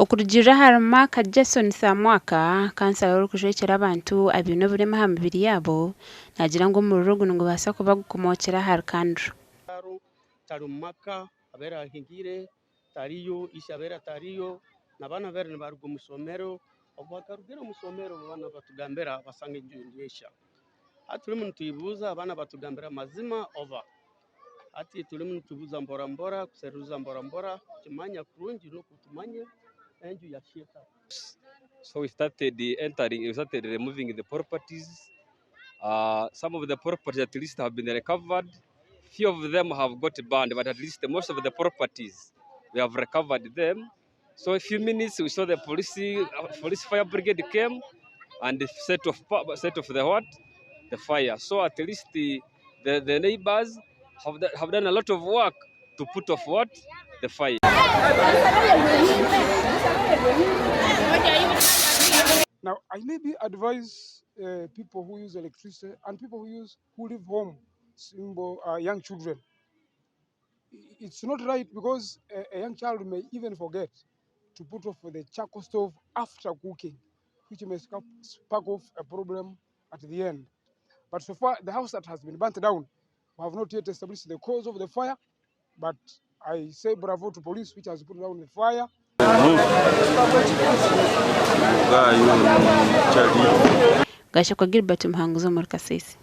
Okurugiirira ahari Mark Jason Samwaka, kansara orikujwekyera abantu abaine oburema aha mibiri yaabo, naagira ngu omuriro ogu nigubaasa kuba gukomookire ahari kanduro. Tari omu maka abaire ahingire tariyo, ishe abaire atariyo, n'abaana babaire nibaruga omu ishomero, obu bakarugire omu ishomero abaana batugambira basanga enju neyeshya. Hati turimu nitwebuuza abaana batugambira amazima oba? Hati turimu nitubuuza mbora mbora kuseruza mbora mbora kukimanya kurungi nukwo tumanye enju yashya eta. So we started entering, we started removing the properties. Uh, some of the properties at least have been recovered. Few of them have got burned, but at least most of the properties we have recovered them. So a few minutes we saw the police, police fire brigade came and set off, set off the what? The fire. So at least the, the, the neighbors have, have done a lot of work to put off what? The fire. Now, I maybe advise uh, people who use electricity and people who use who live home, simple, uh, young children. It's not right because a, a young child may even forget to put off the charcoal stove after cooking, which may spark off a problem at the end. But so far, the house that has been burnt down, we have not yet established the cause of the fire, but I say bravo to police which has put down the fire. Gashakwa Gilbert Muhanguzi omuri Kasese.